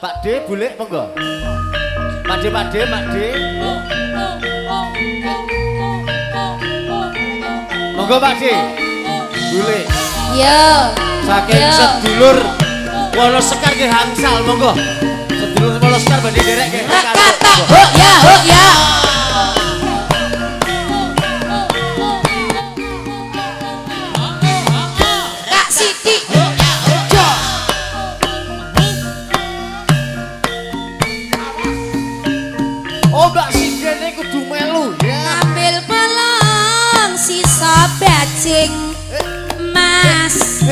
Pak D, Bulik, monggo. Pak D, Pak D, Pak D. Monggo Pak D. Bulik. Yo. Saking sedulur Wonosekar nggih angsal, monggo. Sedulur Wonosekar badhe nderek nggih. Kata ho ya ho ya. Kak Siti. Jo. Oh, Mbak Sindene kudu melu ya. Ambil pelong sisa bajing. Mas.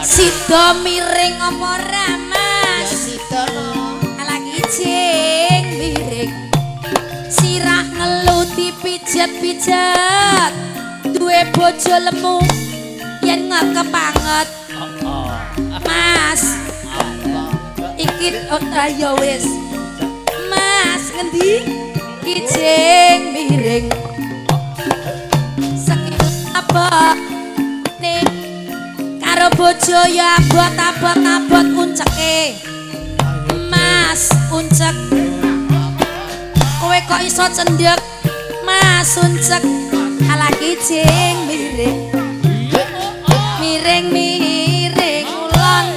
Sida miring apa ora, Mas? Sida no. Alah kijing miring. Sirah ngelu dipijet-pijet. Duwe bojo lemu yen ngekepanget. Mas. Iki ora ya wis. Mas ngendi? Kijing miring. Sekil apa? Nih karo bojo ya abot-abot-abot unceke. Mas uncek. Kowe kok iso cendhek? Mas uncek. Alah kijing miring. Miring-miring ulon.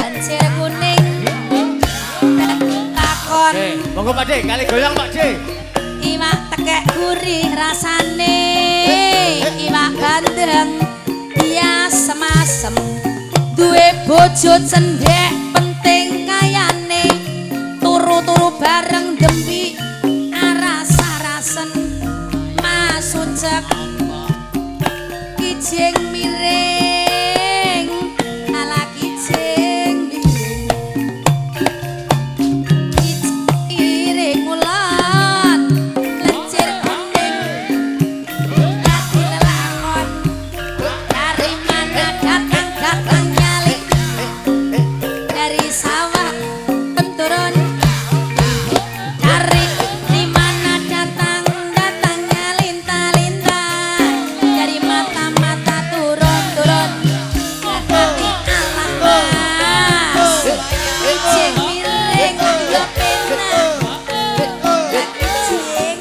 Lencir kuning. Takon. Oke, monggo Pak D, kali goyang Pak D. Iwak tekek gurih rasane, iwak bandeng asem-asem. Duwe bojo cendhek penting kayane, turu-turu bareng dempi aras-arasen. Mas uncek kijing miring, ala kijing miring. Miring ulon, lencir kuning, dadi lelakon. Dari mana datang datang nyali, dari sawah turun. Dari di mana datang datangnya lintah-lintah, dari mata-mata turun-turun. Hati Allah Mas, kijing miring yo penak. Kijing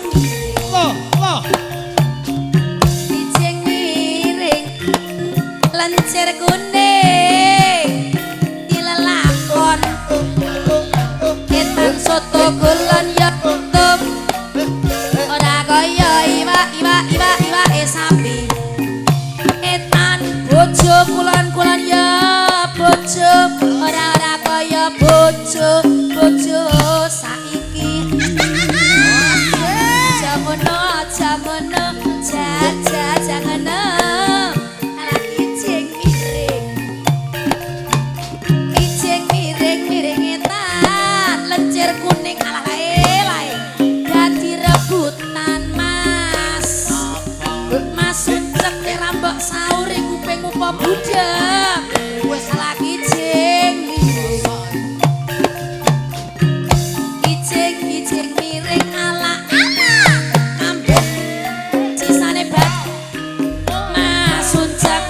kijing miring, lencir kuning, dilelakon. Ketan soto kulon ya tutup, ora kaya iwak iwak iwak iwake sapi. Etan bojo kulon kulon ya bojo, ora ora kaya bojo bojo saiki. Jamono jamono jaja jangono, ala kijing miring. Kijing miring miring etan, lencir kuning alah lae lae. Dadi rebutan Mas. Mas uncek nek ra mbok sauri kupingmu apa budhek. Wis ala kijing miring. Kijing kijing miring ala ala kambing sisane bat. Mas uncek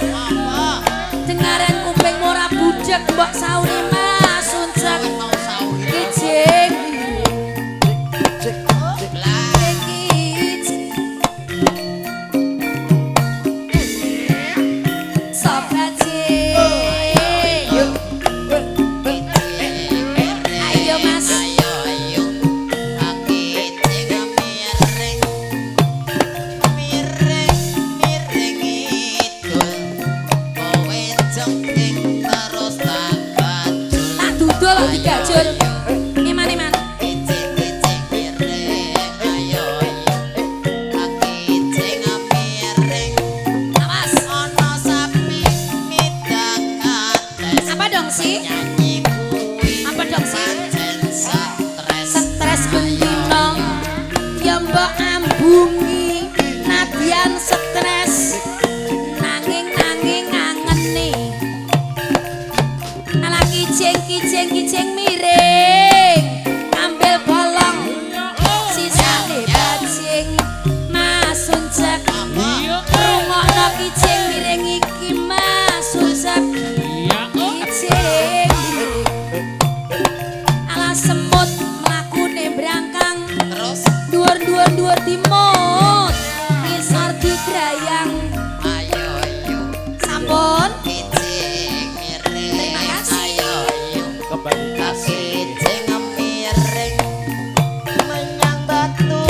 dengaren kupingmu ora budhek mbok sauri Mas uncek. Kijing miring. Kijing sobat jing. Ayo Mas. Ayo ayo kijing miring. Miring miring idul. Kowe jengking terus tak gajul. Tak dudul kok digajul. Iman iman. Kijing kijing miring. Ayo ayo kijing miring. Awas. Ana sapi midak kates. Apa dong sih? Nyanyi kuwi Apa dong sih? pancen stres. Stres bendino ya mbok ambungi nadyan stres nanging nanging ngangeni. Ala kijing kijing kijing miring ambil bolong sisane bajing. Mas uncek rungokno kijing miring iki Mas uncek. Kijing miring. Semut mlakune brangkang. Terus? Dhuwur dhuwur dhuwur dimut, ngisor digrayang. Ayo yo. Sampun. Kijing miring. Terima kasih. Ayo yo. Kembali kasih. Kijing miring menyang batu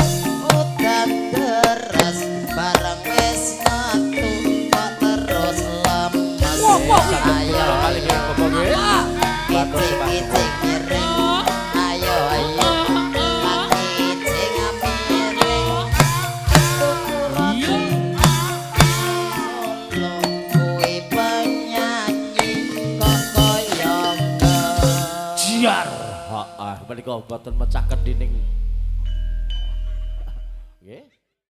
udan deres bareng wis metu kok terus lemes. Wah, wah, wah. Ayo. Kembali nggih Bapak nggih. Matur sembah nuwun. Kijing miring. Ayo ayo. Kijing miring. Tuku roti. Solo kuwi penyanyi kok kaya Jiar. Heeh, menika boten mecah kendining.